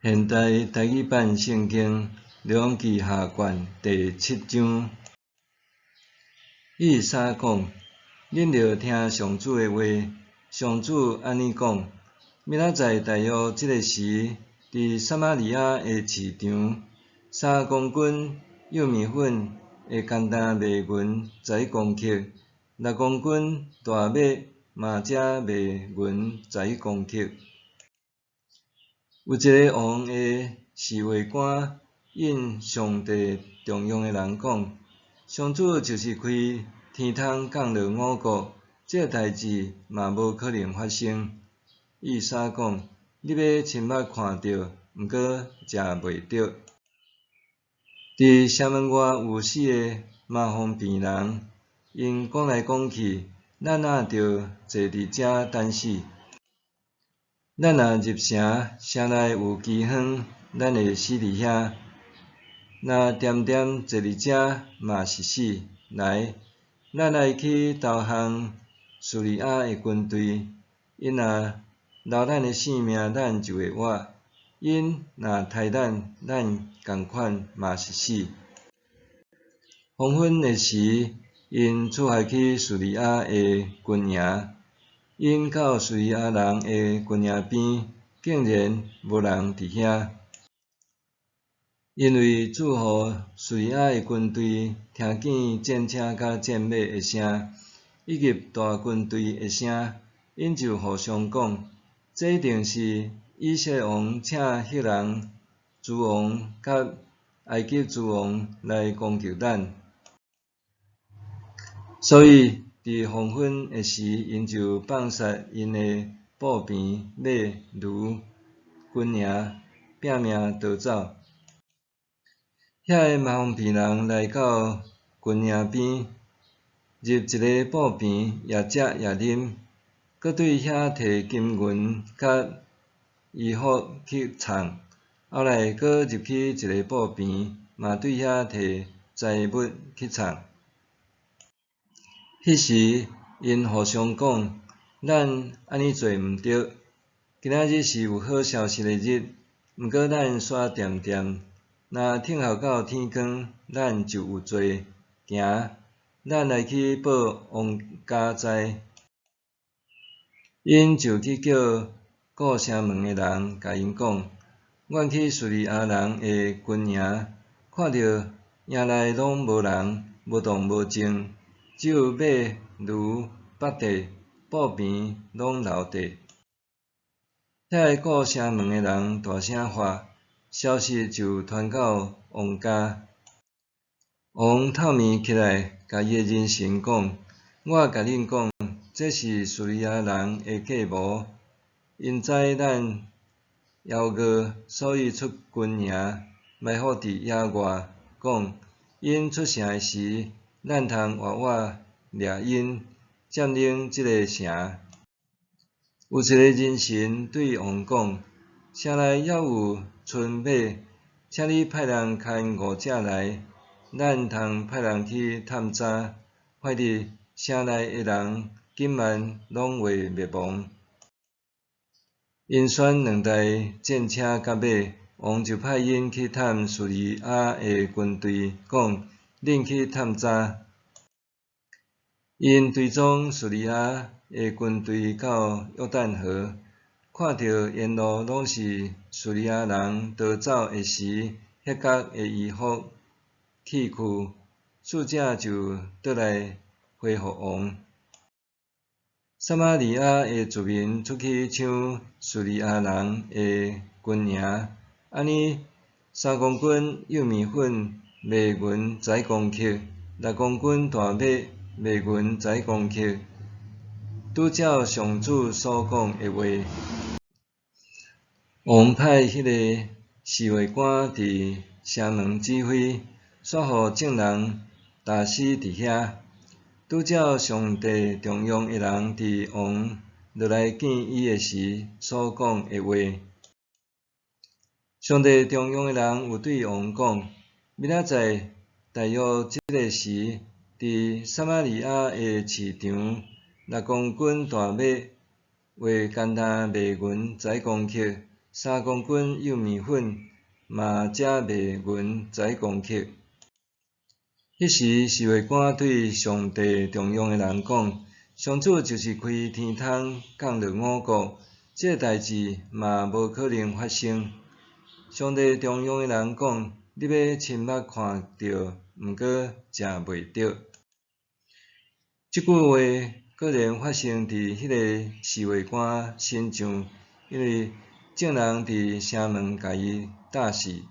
現代台語版聖經列王紀下卷第七章，以撒講：恁著聽上主的話。上主按呢講：明仔載大約這个時，佇撒瑪利亞的市場，3公斤幼麵粉會干焦賣銀十一公克，6公斤大麥嘛才賣銀十一公克。有一个王的侍衛官應上帝重用的人講：上主就是開天窗降落五穀，這个代誌嘛無可能發生。以撒講：你欲親目看著，毋過食袂著。佇城門外有四个麻風病人，𪜶講來講去，咱若著坐佇遮等死。咱若入城，城內有饑荒，咱會死佇遐。若恬恬坐佇遮，嘛是死。來，咱來去投降敘利亞的軍隊，𪜶若留咱的性命，咱就會活；𪜶若刣咱，咱仝款嘛是死。黃昏的時，𪜶出發去敘利亞的軍營。𪜶到敘利亞人的軍營邊，竟然無人佇遐。因為主予敘利亞的軍隊聽見戰車佮戰馬的聲，以及大軍隊的聲，𪜶就互相講：這一定是以色列王請赫人諸王佮埃及諸王來攻擊咱。所以，佇黃昏的時，𪜶就放殺𪜶的步兵、馬、驢、軍營，拚命逃走。遐个麻風病人來到軍營邊，入一个布棚，也食也啉，閣對遐提金銀佮衣服去藏。後來閣入去一個布棚，嘛對遐提財物去藏。彼時，𪜶互相講：咱按呢做毋著。今仔日是有好消息的日，毋過咱煞恬恬，若等候到天光，咱就有罪。行，咱來去報王家知。𪜶就去叫顧城門的人，共𪜶講：阮去敘利亞人的軍營，看著營內攏無人，無動無靜，只有馬、驢、縛地、布棚攏留地。遐个顧城門的人大聲喊，消息就傳到王家。王透暝起來，共伊的人臣講：我共恁講，這是敘利亞人的計謀。𪜶知咱枵餓，所以出軍營，埋伏佇野外，講𪜶出城的時，咱通活活掠𪜶，佔領這个城。有一个人臣對王講：城內猶有春馬，請你派人牽五隻來，咱通派人去探查，懷疑城內的人緊慢攏會滅亡。𪜶選兩台戰車佮馬，王就派𪜶去探敘利亞的軍隊，講：恁去探查。𪜶追蹤敘利亞的軍隊到約旦河，看著沿路攏是敘利亞人逃走的時歇角的衣服器具，使者就轉來回覆王。撒瑪利亞的子民出去搶敘利亞人的軍營，按呢3公斤幼麵粉賣銀十一公克，6公斤大麥賣銀十一公克，拄照上主所講的話。王派彼个侍衛官佇城門指揮，煞予眾人刣死佇遐。拄照上帝重用的人佇王落來見伊的時所講的話。上帝重用的人有對王講：明仔載大約這个時，佇撒瑪利亞的市場，6公斤大麥會干焦賣銀十一公克， 3公斤幼麵粉嘛才賣銀10公克。彼時侍衛官對上帝重用的人講：上主就是開天窗降落五穀，這个代誌嘛無可能發生。上帝重用的人講：你欲親目看著，毋過食袂著。這句話果然發生佇彼个侍衛官身上，因為眾人佇城門共伊打死。